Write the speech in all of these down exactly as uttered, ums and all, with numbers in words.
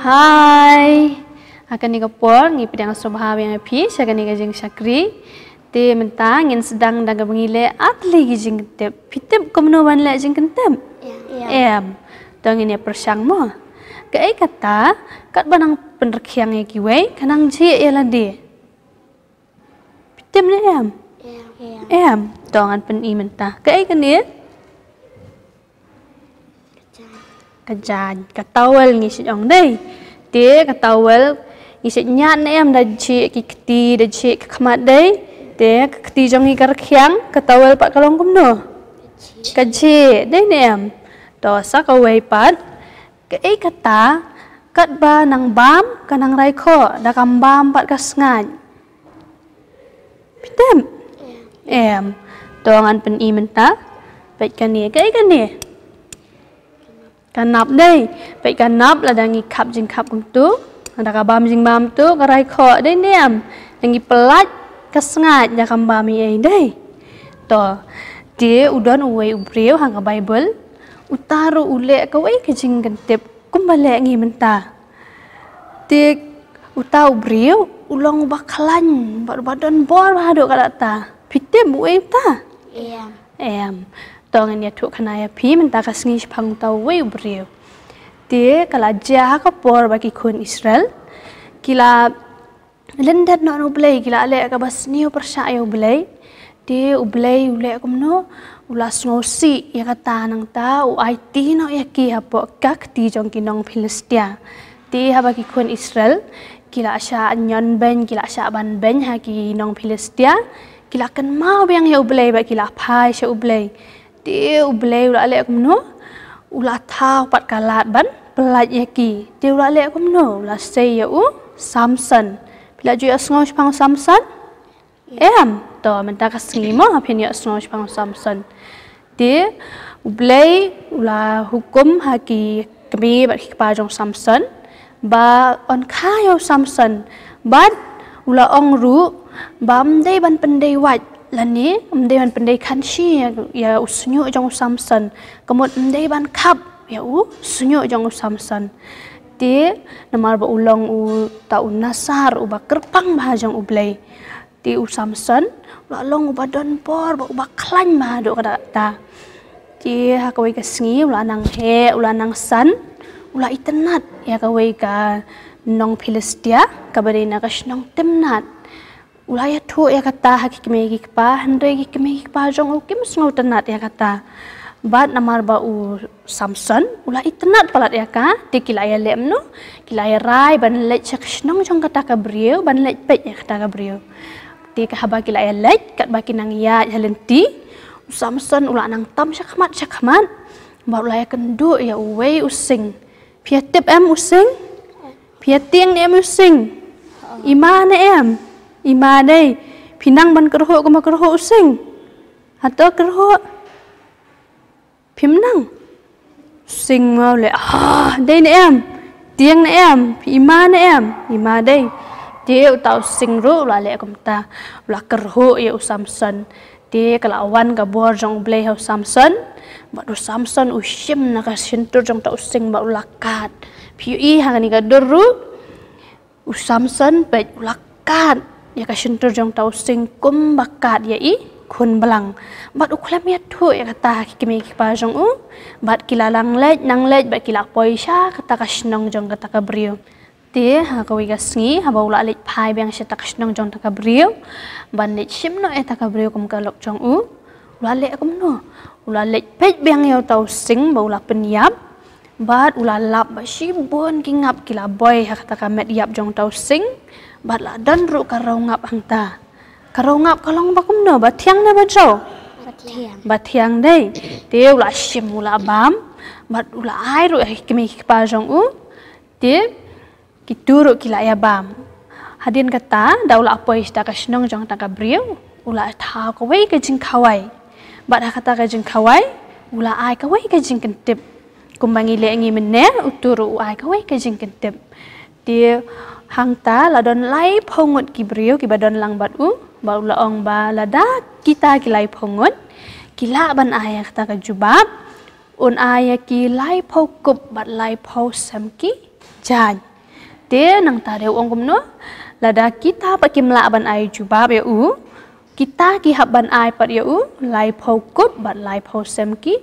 Hi. Ha kane ka por ngi pdiang sngewbha biang ïa phi sha kane ka jingshakri. Te mynta ngin sdang da kaba ngi leh ar tylli ki jingtip. Phi tip kumno ban leh jingtip? Em. To ngin ïa pyrshang mo. Kaei kata, katba nang pynrkhiang ïa kiwei, ka nang jhieh ïa lade. Phi tip ne em? Em. To ngan pyni mynta. Kaei kane? Ka jaiñ, ka towel ngi shu ong dei. Te ka towel ngi shu ñiad ne em da jhieh ki kti, da jhieh ki khmat dei. Te ka kti jong ngi ka rkhiang, ka towel pat ka long kumno? Ka jhieh, dei ne em? To sa kawei pat. Kaei kata, katba nang bam, ka nang rai khoh, da kam bam pat ka sngaid. Phi tip? Em. To ngan pyni mynta. Peit kane, kaei kane? Ka nap dei. Peit ka nap lada ngi khap jingkhap kumtu. Lada ka bam jingbam tu, ka rai khoh dei ne em. Da ngi pyllait ka sngaid da kam bam ei ei dei. To. Te u don uwei u briew ha ka Baibl. Uta ruh u leh kawei ka jingkyntip kumba leh ngi mynta. Te uta u briew u long uba khlaiñ bad uba don bor bha haduh katta. Phi tip uei uta? Em. Em. To ngin ïathuh khana ïa phi mynta ka sngi shaphang uta uwei u briew. Te ka la jia ha ka por ba ki khun Israel ki la lyndet noh na U Blei, ki la leh kaba sniew pyrshah ïa U Blei. Te U Blei u leh kumno? U la sngewsih ïa kata, nangta u aiti noh ïa ki hapoh ka kti jong ki nong Philistia. Te haba ki khun Israel ki la shah ñion beiñ, ki la shah ban beiñ ha ki nong Philistia, ki la kynmaw biang ïa U Blei bad ki la phai sha U Blei. Te U Blei u la leh kumno? U la thaw pat ka lad ban pyllait ïa ki. Te u la leh kumno? U la sei ïa u Samson. Phi la ju ïohsngew shaphang u Samson? Em. To mynta ka sngi mo phin ïohsngew shaphang u Samson. Te U Blei u la hukum ha ki kmie bad ki kpa jong u Samson ba yn kha ïa u Samson. Bad u la ong ruh ba ym dei ban pyndei wait lane ym dei ban pyndei khanshi ïa, ïa u shñiuh jong u Samson. Ka mut ym dei ban khap ïa u shñiuh jong u Samson. Te namar ba u long uta u Nasar uba kyrpang bha jong U Blei. Te u Samson u la long uba don bor bad uba khlaiñ bha haduh katta. Te ha kawei ka sngi u la nang heh, u la nang san, u la itynnad ïa kawei ka nong Philistia kaba dei na ka shnong Timnat. U la ïathuh ïa kata ha ki kmie ki kpa, hynrei ki kmie ki kpa jong u kim sngewtynnad ïa kata. Bad namar ba u Samson u la itynnad palat ïa ka, te ki la ïaleh kumno? Ki la ïarai ban leit sha ka shnong jong kata ka briew, ban leit peit ïa kata ka briew. Te ka haba ki la ïaleit, katba ki nang ïaid ha lynti, u Samson u la nang tam shakhmat shakhmat bad u la ïakynduh ïa uwei u sing. Phi ïa tip em u sing? Phi ïa tieng ne em u sing? I ma ne em? I ma dei. Phi nang ban kyrhuh kumba kyrhuh u sing? Hato kyrhuh? Phim nang? Sing mo leh, ah, dei ne em? Tieng ne em? Phi i ma ne em? I ma dei. Te uta u sing ruh u la leh kumta. U la kyrhuh ïa u Samson. Te ka la wan ka bor jong U Blei ha u Samson. Bad u Samson u shim na ka shyntur jong uta u sing bad u la kad. Phi ïohi ha kane ka dur ruh. U Samson peit u la kad ïa ka shyntur jong uta u sing kumba kad ïa i khun blang. Bad u khlem ïathuh ïa kata ha ki kmie ki kpa jong u. Bad ki la nang leit, nang leit, bad ki la poi sha kata ka shnong jong kata ka briew. Te ha kawei ka sngi, haba u la leit phai biang sha kata ka shnong jong kata ka briew, ban leit shim noh ïa kata ka briew kum ka lok jong u, u la leh kumno? U la leit peit biang ïa uta u sing ba u la pynïap. Bad u la lap ba shibun ki ngap ki la boi ha kata ka met ïap jong uta u sing. Bad la don ruh ka rau ngap hangta. Ka rau ngap ka long ba kumno, ba thiang ne ba jrau? Ba thiang. Ba thiang dei. Te u la shim u la bam. Bad u la ai ruh ha ki kmie ki kpa jong u. Te kito ruh ki la ïa bam. Hadien kata da u la poi sha kata ka shnong jong kata ka briew, u la thaw kawei ka jingkhawai. Bad ha kata ka jingkhawai u la ai kawei ka jingkyntip. Kumba ngi leh ngi mynne, uto ruh u ai kawei ka jingkyntip. Te hangta la don laiphew ngut ki briew kiba don lang bad u, bad u la ong ba lada kita ki laiphew ngut ki lah ban ai ïa kata ka jubab, un ai ïa ki laiphew kup bad laiphew sem ki jaiñ. Te nangta de u ong kumno, lada kita pat kim lah ban ai jubab ïa u, kita ki hap ban ai pat ïa u laiphew kup bad laiphew sem ki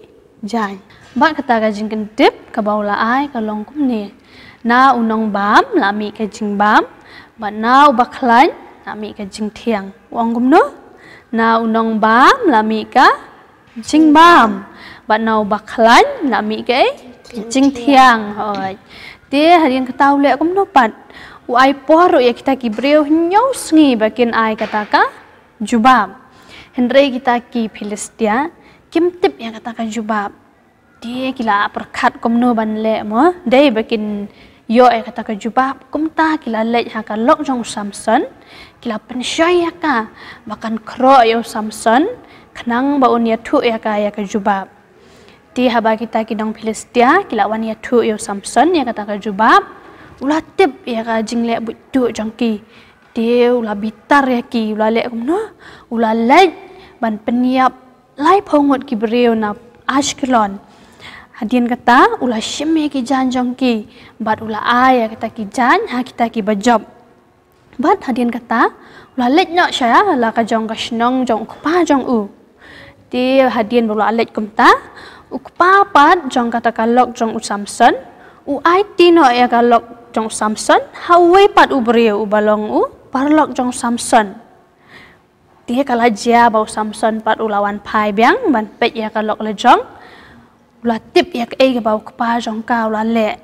jaiñ. Bad kata ka jingkyntip kaba u la ai ka long kumne: Na u nongbam la mih ka jingbam, bad na u bakhlaiñ la mih ka jingthiang. U ong kumno? Na u nongbam la mih ka jingbam, bad na u bakhlaiñ la mih ka jingthiang. Hooid. Te hadien kata u leh kumno pat? U ai por ruh ïa kita ki briew hynñiew sngi ba kin ai kata ka jubab. Hynrei kita ki Philistia kim tip ïa kata ka jubab. Te ki la pyrkhat kumno ban leh mo, dei ba kin ïoh ïa kata ka jubab. Kumta ki la leit ha ka lok jong u Samson, ki la pynshoi ïa ka ba kan khroh ïa u Samson, khnang ba un ïathuh ïa ka ïa ka jubab. Te haba kita ki nong Philistia ki la wan ïathuh ïa u Samson ïa kata ka jubab, u la tip ïa ka jingleh buit tuh jong ki. Te u la bitar ïa ki, u la leh kumno? U la leit ban pynïap laiphew ngut ki briew na Ashkelon. Hadien kata u la shim ïa ki jaiñ jong ki, bad u la ai ïa kita ki jaiñ ha kita ki bajop. Bad hadien kata u la leit noh sha la ka jong ka shnong jong u kpa jong u. Te hadien ba u la leit kumta, u kpa pat jong kata ka lok jong u Samson u aiti noh ïa ka lok jong u Samson ha uwei pat u briew uba long u paralok jong u Samson. Te ka la jia ba u Samson pat u la wan phai biang ban peit ïa ka lok la jong. U la tip ïa kaei kaba u kpa jong ka u la leh.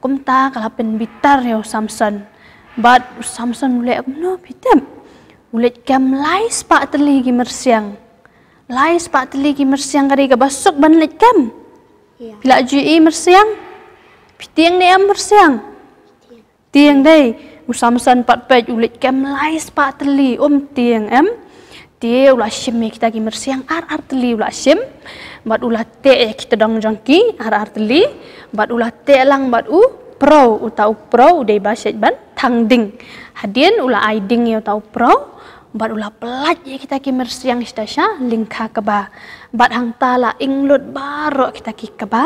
Kumta ka la pynbitar ïa u Samson. Bad u Samson u leh kumno phi tip? U leit kem lai spah tylli ki myrsiang. Lai spah tylli ki myrsiang ka dei kaba suk ban leit kem. Phi la ju ïohi myrsiang? Phi tieng ne em myrsiang? Tieng dei. U Samson pat peit u leit kem lai spah tylli, um tieng em. Te u la shim ïa kita ki myrsiang ar ar tylli u la shim. Bad u la teh ïa ki tdong jong ki ar ar tylli. Bad u la teh lang bad u prow, uta u prow u dei ba shet ban thang ding. Hadien u la ai ding ïa uta u prow. Bad u la pyllait ïa kita ki myrsiang shata sha lyngkha kba. Bad hangta la ing lut baroh kita ki kba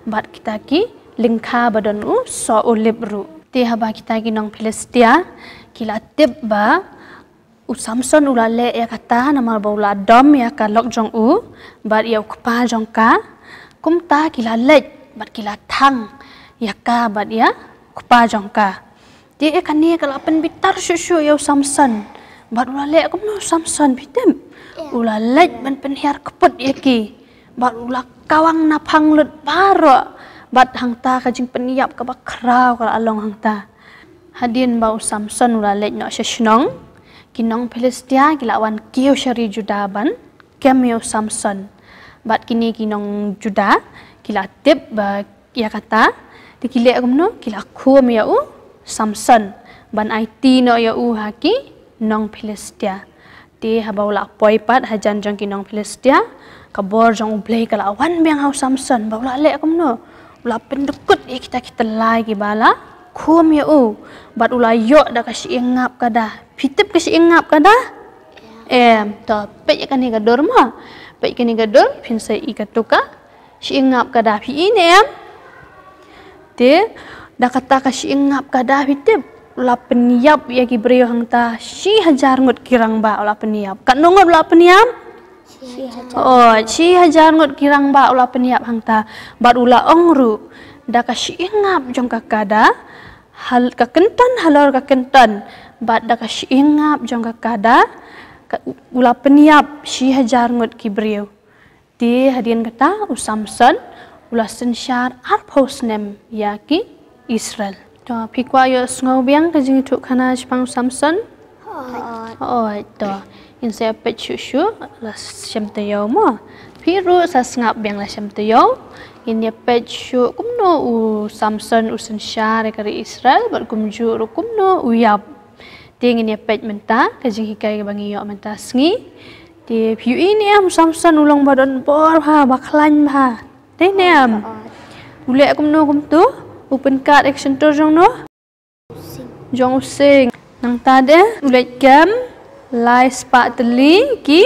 bad kita ki lyngkha ba don u soh u lip ruh. Te haba kita ki nong Philistia ki la tip ba u Samson u la leh ïa kata namar ba u la dom ïa ka lok jong u bad ïa u kpa jong ka, kumta ki la leit bad ki la thang ïa ka bad ïa u kpa jong ka. Te ïa kane ka la pynbitar shuh shuh ïa u Samson. Bad u la leh kumno u Samson phi tip? U la leit ban pynhiar kput ïa ki. Bad u la kawang na phang lut baroh. Bad hangta ka jingpynïap kaba khraw ka la long hangta. Hadien ba u Samson u la leit noh sha shnong, ki nong Philistia ki la wan kiew sha ri Juda ban kem ïa u Samson. Bad kine ki nong Juda ki la tip ba ïa kata, te ki leh kumno, ki la khum ïa u Samson ban aiti noh ïa u ha ki nong Philistia. Te haba u la poi pat hajan jong ki nong Philistia, ka bor jong U Blei ka la wan biang ha u Samson, ba u la leh kumno, u la pyndykut ïa kita ki tyllai kiba la khum ïa u. Bad u la ïoh da ka shyieng ngap kada. Phi tip ka shyieng ngap kada? Em, to, peit ïa kane ka dur mo. Peit kane ka dur, phin sa ïohi katto ka shyieng ngap kada, phi ïohi ne em? Te da kata ka shyieng ngap kada phi tip, u la pynïap ïa ki briew hangta shi hajar ngut ki rangbah u la pynïap. Katno ngut u la pynïap? Oh, shi hajar ngut ki rangbah u la pynïap hangta. Bad u la ong ruh, da ka shyieng ngap jong ka kada, hal ka kynton halor ka kynton. Bad da ka shyieng ngap jong ka kada, ka, u la pynïap shi hajar ngut ki briew. Te hadien kata u Samson u la synshar arphew snem ïa ki Israel. To, phi kwah ïohsngew biang ka jingïathuhkhana shaphang u Samson? Hooid. Hooid, to. Ngin sa ïa peit shuh shuh la shem taïew mo. Phi ruh sa sngap biang la shem taïew. Ngin ïa peit shuh kumno u Samson u synshar ïa ka ri Israel bad kumjuh ruh kumno u ïap. Te ngin ïa peit mynta ka jinghikai kaba ngi ïoh mynta sngi. Te phi ïohi ne em u Samson u long ba don bor bha, ba khlaiñ bha. Dei ne em? U leh kumno kumto? U pynkhat ïa ka shyntur jong no? Jong u sing. Nangta de u leit kem lai spah tylli ki,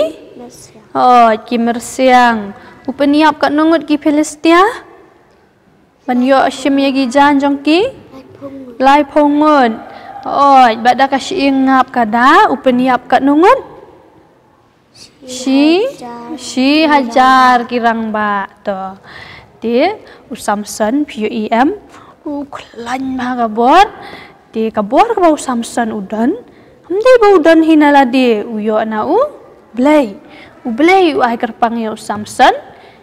oh, ki myrsiang. U pynïap katno ngut ki Philistia ban ïoh shim ïa ki jaiñ jong ki? Laiphew ngut. Oi, bad da ka shi ïing ngap ka da u pynïap katno ngut? Shi, shi hajar ki rangbah. To. Te u Samson, phi ïohi em, u khlaiñ bha ka bor. Te ka bor kaba u Samson u don, ym dei ba u don hi na lade, u ïoh na U Blei. U Blei u ai kyrpang ïa u Samson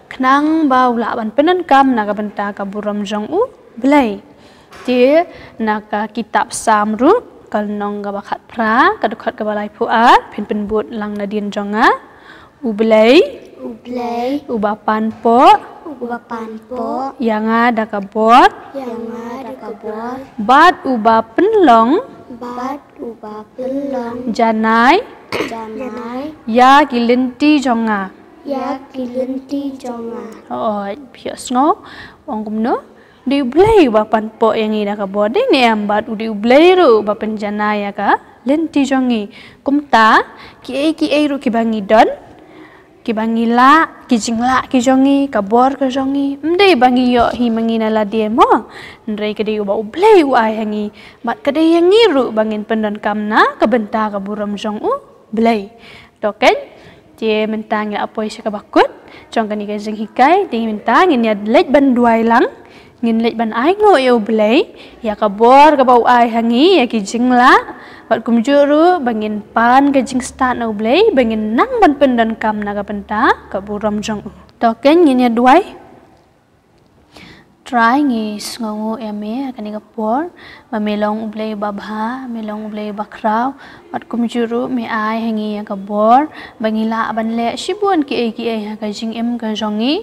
khnang ba u lah ban pyndonkam na ka bynta ka burom jong U Blei. Te na ka kitab Salm ruh, ka lynnong kaba khatphra, ka dkhot kaba laiphew ar, phin pynbud lang nadien jong nga. U Blei, U Blei, uba panpoh, uba panpoh, ïa nga da ka bor, ïa nga da ka bor, bad uba pynlong, bad uba pynlong, janai, janai, ïa ki lynti jong nga, ïa ki lynti jong nga. Oi, phi ïohsngew, ong kumno? Dei U Blei uba panpoh ïa ngi da ka bor, dei ne em, bad u dei U Blei ruh uba pynjanai ïa ka lynti jong ngi. Kumta, kiei kiei ruh kiba ngi don, kiba ngi lah, ki jinglah ki jong ngi, ka bor ka jong ngi, ym dei ba ngi ïoh hi ma ngi na lade mo. Hynrei ka dei uba U Blei u ai ha ngi, bad ka dei ïa ngi ruh ba ngin pyndonkam na ka bynta ka burom jong U Blei. To keiñ, te mynta ngi la poi sha kaba kut jong kane ka jinghikai, te mynta ngin ïa leit ban duwai lang, ngin leit ban ainguh ïa U Blei ïa ka bor kaba u ai ha ngi ïa ki jinglah, bad kumjuh ruh ba ngin pan ka jingstad na U Blei, ba ngin nang ban pyndonkam na ka bynta ka burom jong U. To keiñ, ngin ïa duwai. Trai, ngi sngewnguh ïa me ha kane ka por, ba me long U Blei uba bha, me long U Blei uba khraw, bad kumjuh ruh me ai ha ngi ïa ka bor ba ngi lah ban leh shibun kiei kiei ha ka jingim ka jong ngi.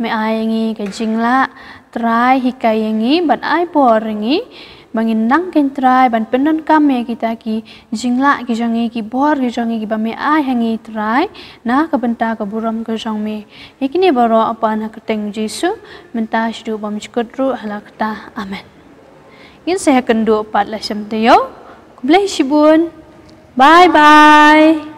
Me ai ha ngi ka jinglah, Trai, hikai ïa ngi bad ai bor ïa ngi ba ngin nang keiñ, Trai, ban pyndonkam ïa kita ki jinglah ki jong ngi, ki bor ki jong ngi kiba me ai ha ngi, Trai, na ka bynta ka burom ka jong me. Ïa kine baroh pan ha ka kyrteng U Jisu, mynta shaduh bymjukut ruh ha la katta. Amen. Ngin sa ïakynduh pat la shem taïew. Khublei shibun. Bye bye.